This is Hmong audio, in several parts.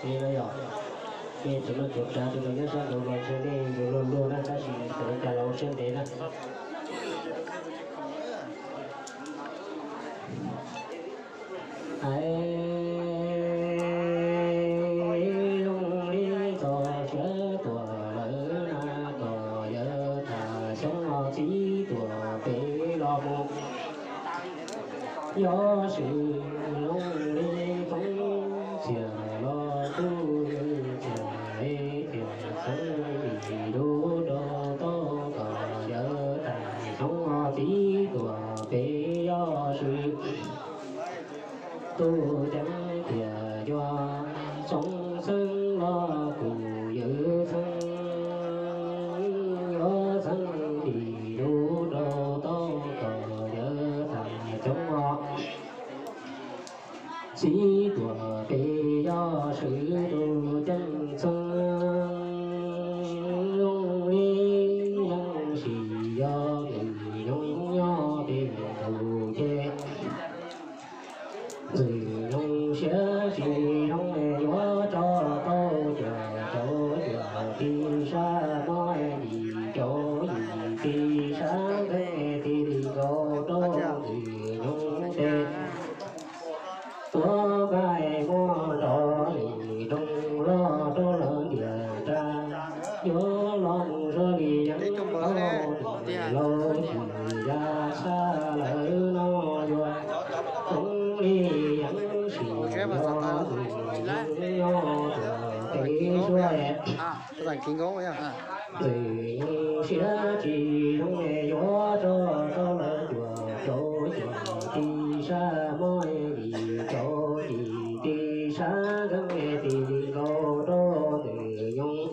Li no yog, nej txhua leej txhua tus, tus nyob sab nraud los ntshe nej yuav luag luag na, tab sis txawm li cas los ua siab ntev na. Hais zoo li txog siav tuaj lawm na, kom yawg tham xyoob txib tuaj pem los mus. Yog swm zoo li txoov txiag los kuj txiag es txiag xeeb li lub rau tau kom yawg tham xyoob txib tuaj pem. Yog swm tus ceev tiag yuav txoov xeeb los kuj yawg xeeb, yuav xeeb li lub rau tau kom yawg tham xyoob txib tuaj pem. Yog swm tus ceev xeeb zoo li yeej sim yog tus nyoog nyob pem tus ces ntxwg nyoog siab tsis zoo yuav tso tau cuaj caum cuaj, tij sab muaj yim caum yim, tij sab nqe tij li nkaus rau ntxwg nyoog tes. Tuav nqaij muab nrov li nroog loj rau lawv ntiaj teb, yuav los mus zoo li yeeb laus, tsis yog sab lawv no yuav zoo li yeeb sim yog tus nyoog nyob tuaj pem suab. Ntxwg nyoog siab tsis zoo yuav tso tau lawm cuaj caum cuaj, tij sab muaj yim caum yim, tij sab nqe tij li nkaus rau ntxwg nyoog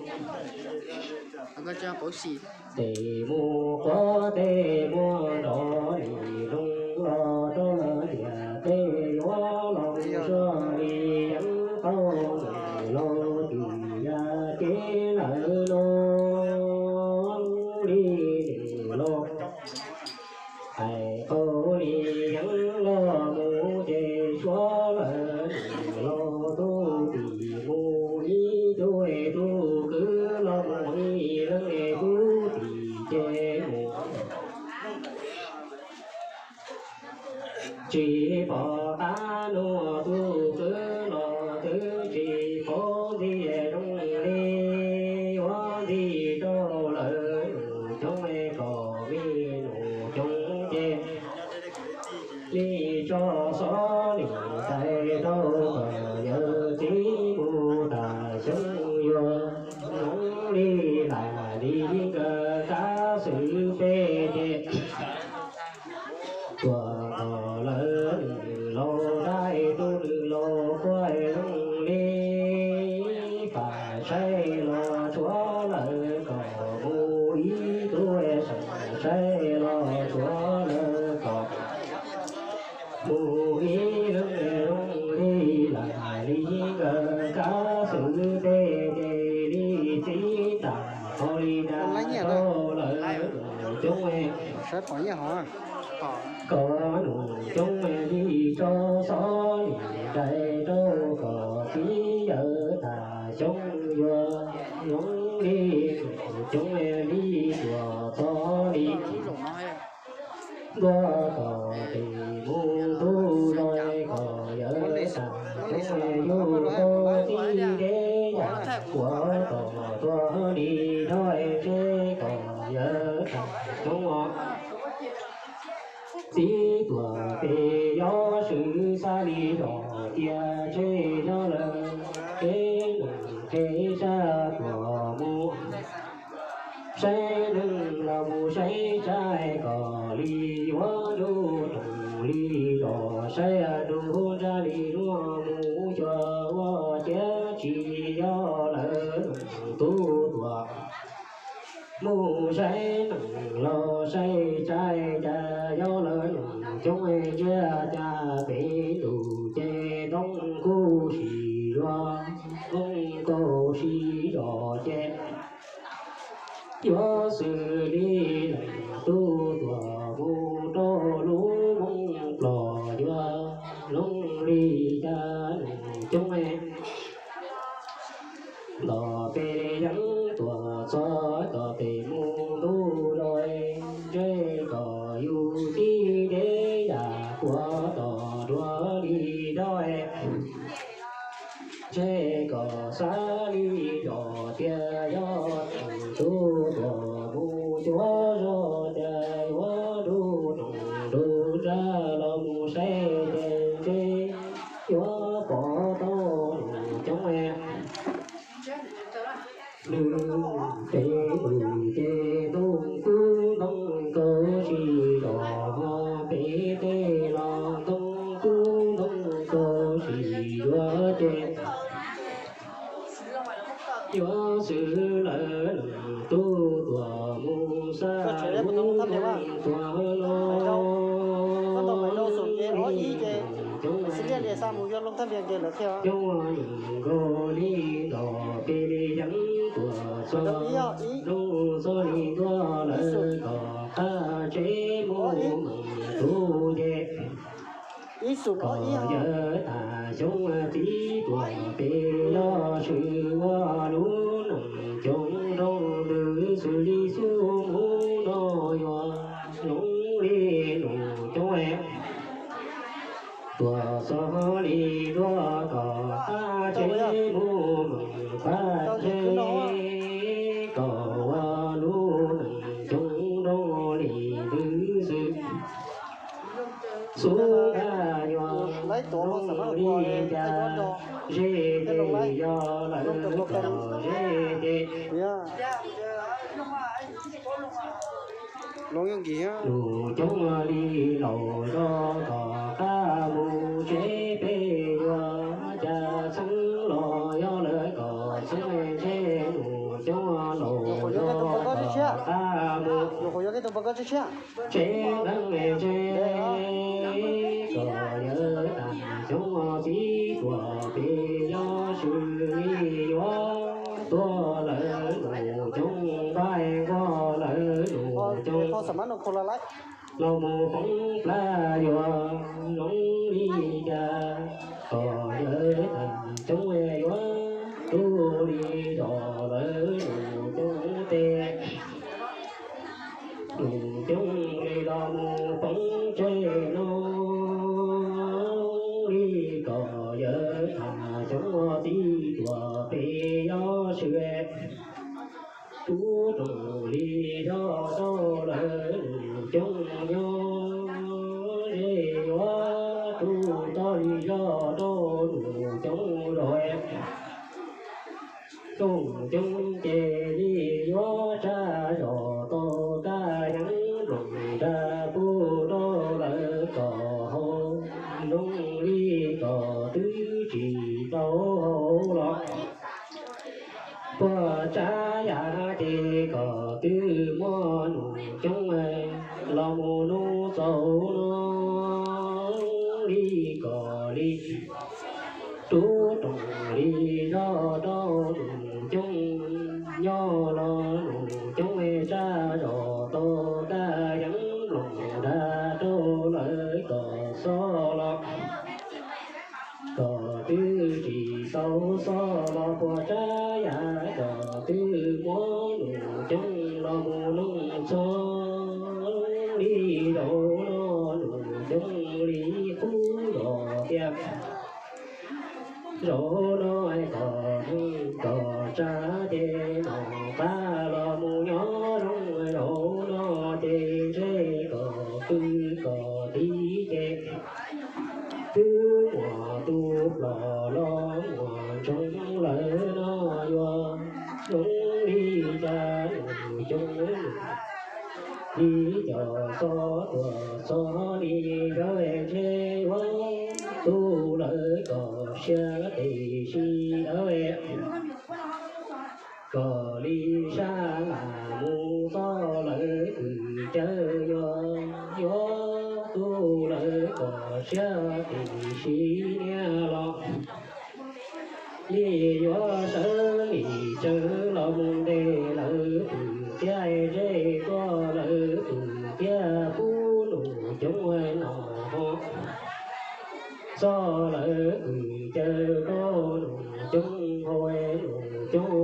tes mus quav tej muab nrov li nroog loj rau lawv ntiaj teb, yuav los mus zoo li yeeb tau ntxwg laus, tsis yog cev lawv no li ntxwg laus. Hais qhov li yeeb los mus ces suav lawv ntxwg laus tub tim mus ib tug es tub kwv los mus ib leeg es tub tim ces mus. Tsis pom qab nuav tub kwv los twb tsis paub ntxiv zoo li yuav ntxiv rau lawv nus coob kom me nus coob ces li tso xov li dais rau kom yawg txiv mus tas xyoob yuav zoo li lam li nkawd kab xwm peb ces tuaj kom lawv nws laus dais tub nws laus quaj zoo li pam saib los suav lawv kom mus ib tug seem saib los suav lawv kom mus ib leeg zoo li lam li nkawd kab xwm peb ces li txiv tas qhov li dais rau lawv nus coob kom nus coob li tso xov li dais rau kom txiv yawg tas xyoob yuav zoo li nus coob li tuaj txog li ntua kom tim mus ntuj los kom yawg tas xyoob yug tau txiv deb yam kuav kom tuag li rau tsev kom yawg tas xyoob txiv tuaj pem. Yog swm xav li zog tias tsev yog lawm, kev neeg qe sab tuaj mus saib neeg los mus saib tsaib kom li yuav nruj roog li zog saib nruj nrab li luag mus xyuas ua ciav tsis yog lawm tub tuaj mus saib neeg los saib tsaib cas yog lawm nus coob ntsia cas pem ntuj ces toob kuj sib zuag, toob kuj sib zog ces yuav xws li leej tub tuaj mus rau lub moos plog yuav zoo li cas nus coob Ntom peb yeeb tuaj txog tom peb mus ntuj lawm, ntshe kom yus tib deb yam puas tom dua li dab. Ntshe kom xav li zos tias yog tus tuaj mus cuab zog cas yuav nrug noog nrug tsa los mus saib ces ntshe yuav pom tau nus coob. Nws pem nws ces ntoo kub ntoo kaus tsis zom, ho pem tej los ntoo kub ntoo kaus tsis yuav ces yuav xwb lawm nws tub tuaj mus xa lub tuaj los. Coob nkaus li ntom peb yeeb tuaj txog, nroo txog li ntuj lawm kom qab tsev mus mus tub ces kom yawg tas xyoob txiv tuaj pem los swm ua lub noog coob nroo ntws xws li xub mus no yuav zoo li nus coob. Tuaj txog li ntuj kom qab tsev mus mus qab tsev kom ua lub noog coob nroo li ntws xwb. Xub tag yuav zoo li cas, ze ces yog lawm kom ze ces nus coob li laus zog kom qab mus tsev pem yuav cas txheeb los yog lawm kom txheeb ntshe nus coob laus zog kom qab mus tsev nqeeb tsev kom yawg tas xyoob txiv tuaj pem los swm li yuav tuaj lawm nus coob npaib nkaus lawm nus coob los mus poob plab yuav zoo li cas kom yawg tas xyoob yuav tu li zos lawm nus coob tes nus coob li los mus poob tseg no li kom yawg tas xyoob txiv tuaj pem los swm tub rooj li zog rau lawm nus coob nyob ze yuav tub tau li zog rau nus coob zog rooj coob ces li yuav tsa zom tau tag yeeb nploos dag pub rau lawv kom haus nroo li kom twb tsis tau haus los puas tsav yam ces kom twb muab nus coob los mus nug txaus no li kom li tub rooj li zog rau nus coob nyob los nus coob sab zom tau tag yeeb nploos dag rau lawv kom xob los kom twb tsis tau xob los puas tsav yam kom twb muab nus coob los mus nug txaus li zaum no nus coob li qub zos tiag. Zaum no kom neeg kom tsav ces nom qab los mus nyob zoo zaum no ces ntshe kom pw kom tiv ces twb muaj tus plos los muaj ntsoov lawm no yuav zoo li cas nus coob li cov xob tuaj xob li zawv ntshe yuav tu lawm kom siab tes si awv kom li sab lam mus txog lawv kws cawv yuav yuav tu lawv kom siab tes si niaj los li yuav sawv li tsawv los mus ntes lawv tus tiab zej tuaj lawv tus tiab pub nus coob no ho txog lawv kws cawv rau nus coob hau nus coob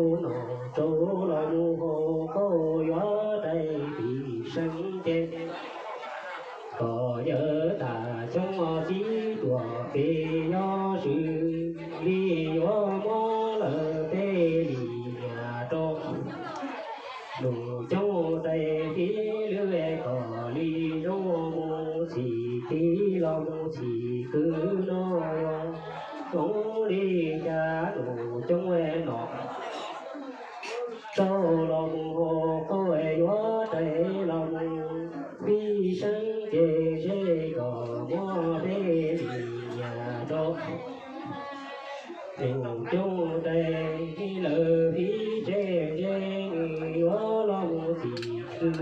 coob tes lawv ib tse ntse, nws yuav los mus txim kwv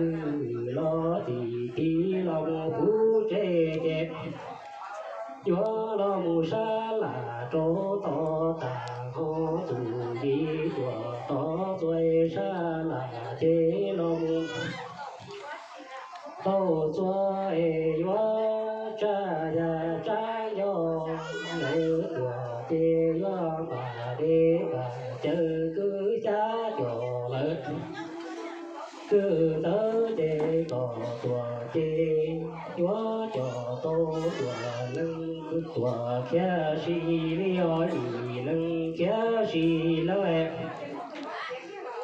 los txim tiv los mus puv tse ces yuav los mus sab lam rau tod tas ho tus yim tuam tod txua sab lam ces los mus tau txua es yuav tsab yam tsab nco, lawv tuam ces yuav npam dej npam cawv kwv xyab cov lawv kwv ntawd ces kom tuam ces yuav coj tau tuam leej kwv tuam kiag si li os, yim leej kiag si lawm.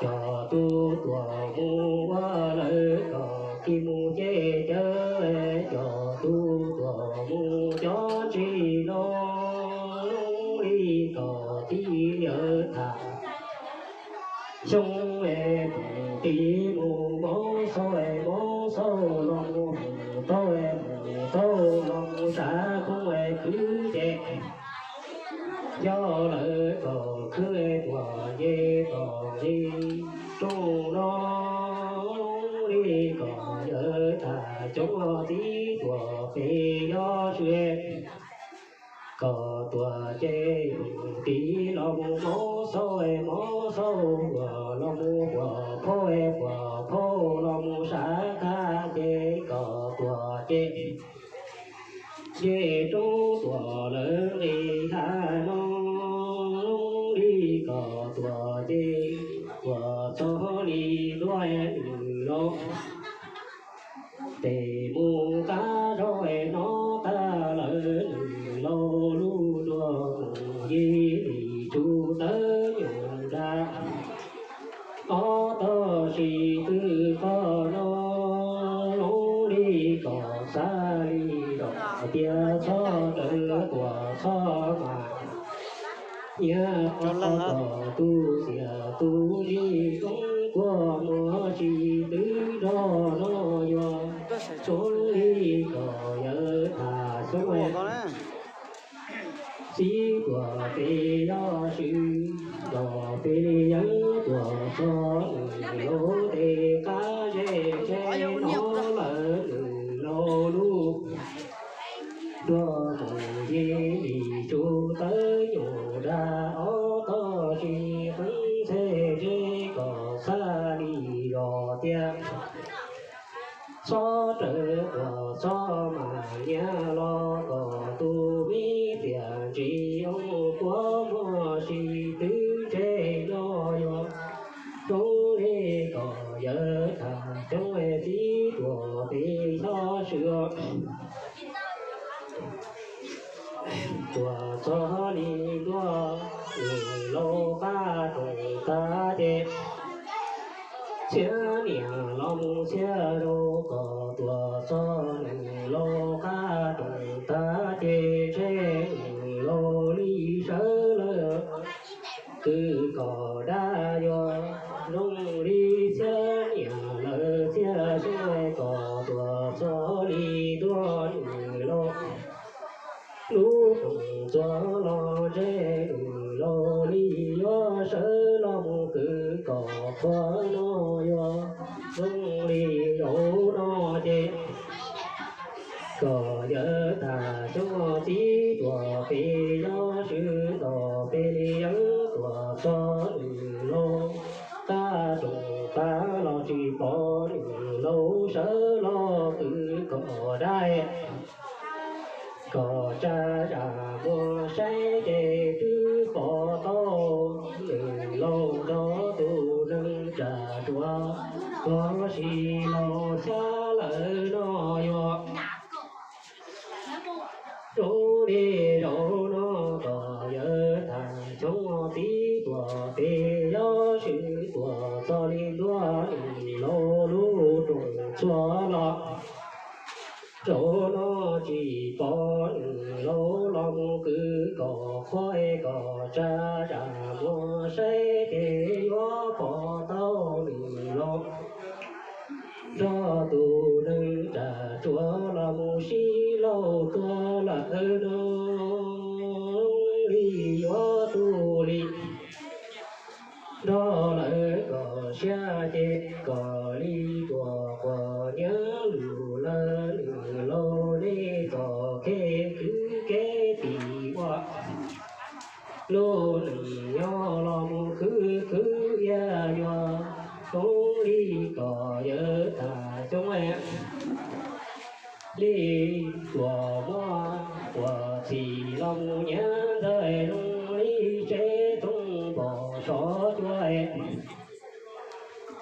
Cov tub tuam mus ua lawv kom tib mus ces cawv, cov tub tuam mus cov ntsis no li kom tib yawg tham xyoo es mus tib mus mob xauj es mob xauj los mus mus tau es mus tau los mus sav khoob es khwv ces yog lawv kom khwv es tuam nce tom nce rooj no li kom yawg tham xyoo tib tuam pem yog swm kom tuam ces mus tib los mus mob xauj es mob xauj, huam los mus huam phauj es huam phauj los mus sav khaj ces kom tuam ces nce roob tuam lawv nqis hav no li kom tuam ces tuam txog li ntuj nws laus tes mus qab zog es no tag lawm nws laus lub nruas mus yim li tsuj tawb nyuj nra ob tog sis twb qhov no zoo li kom xav li lawm tias txhob rawv tuam txhob mas nyiam qhov tom tu xiam tu zis zoo kuaj muag tsis twv nrog no yuav zoo li kom yawg tham xyoo tib tuam pem yog swm nrog pem li yawg tuam txog nws laus tes qab zej tsheb no lawm nws laus lub nruas mus yim li tsuj tawb nyuj nra ob tog sis qeeb txhej zeb kom xav li zos tias txhob rawv tuam txhob mas nyiam los kom tus me tiam ntsis zoo kuaj muag tsis twv ntsej no yuav zoo li kom yawg tham xyoo tib tuam pem xyob swm tuam txog li ntuj nws laus qab rooj tag ces txhiab niam los mus txhiab zaus kom tuam txog nws laus qab rooj tag ces ntshe nws laus li sawv lawm kwv kom dab yuav zoo li txhiab niam lawv txhiab xyoo kom tuam txog li ntuj nws laus lub rooj txuas los ntshe nws laus li yuav sawv los mus kwv kom qhov no yuav zoo li zaum no ces kom yawg tham xyoo tib tuam pem yog swm nrog pem li yawg tuam txog nws laus qab rooj tag los tsis pom nws laus sawv los kwv kom dab kom tsa zam muag saib ces twb pom tau nws laus nrog tus neeg tsa tsuav los sis laus xyab lawm no yuav zoo li zaum no kom yawg tham xyoo tib tuam pem yog swm tuam txog li ntuj nws laus lub rooj txuas los zaum no tsis pom nws laus los mus kwv kom qhuav kom tsa zam muag saib ces yuav pom tau nws laus nrog tus neeg tsa tsuav los mus sib laus tuag lawm no li yuav tu li Ces kom li tuam quas nyiav lus lawv nws laus li kom khej khwv kev tim ua lub neej nyob los mus khwv khwv iab yuav zoo li kom yawg tham xyoob li tuam muaj quas txhim los mus nyiav ntxawg zoo li tsev tooj npom sov cuav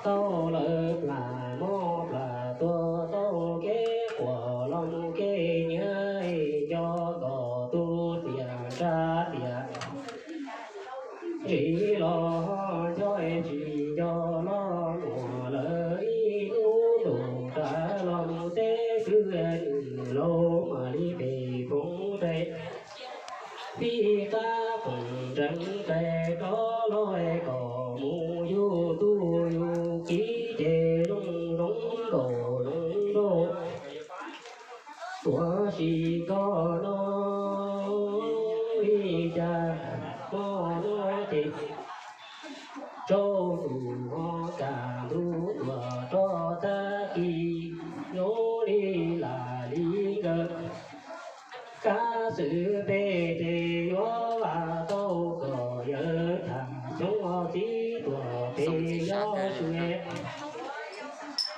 tau lawv plam mob plam tuag tau kev quas los mus kev nyiav nco kom tus tiam nra tiam ntsis los nco tsis nco los nuam lawv ib lub ntuj nrad los mus teb twg nws laus mam li pem phoov tes fij qab qees ntseev tes rov los kom mus yug tub yug kiv ces zoo zoo nkaus zoo nraug. Tuam sis koj no li cas mob no ces tsau ntuj ho kam ntuj tuam roj tag kis zoo li lam li nkawd kab xwm peb ces yuav vam tau kom yawg tham xyoob txib tuam pem yog sua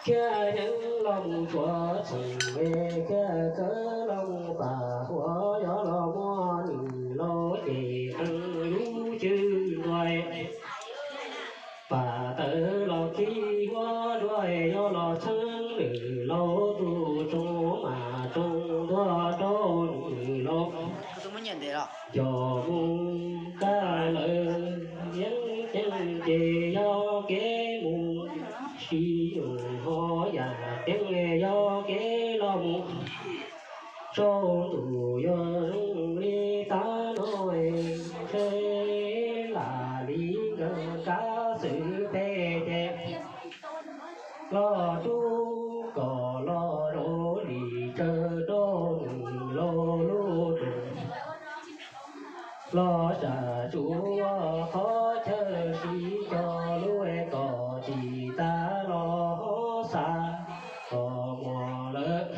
khiaj yeeb los mus tsuav txheem khiaj khawb los mus pam huam yog los muaj nws laus ces qee lub tswv ntuas pam tawv los khib huab duab yog los txheeb nws laus tus tsoom mas tsoom ntuag rau nws laus coj mus kaj lawm. Yeeb ceeb ces yog kev mus sib nus ho yam ceeb yog kev los mus tsau ntuj yog zoo li tab no ntshe lam li nkawd kab xwm peb ces los rub kom los rau li tsawg rau nws laus lub tus los sam tsuav qhov chaw sib cog lub kom tsis tas los ho xa kom muaj lawm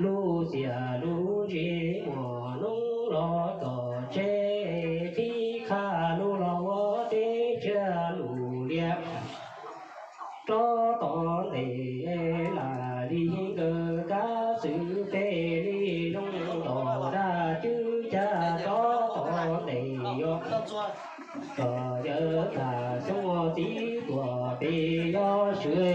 lub xiam lub ntsis muaj noob los kom tseb qhib qhaj lub los ua teb tsiaj lus liam rov tom ntej lam li nkawd kab xwm peb li zoo nto dab cwj cag rov tom ntej yuav kom yawg tham xyoob txib tuam pem yog sua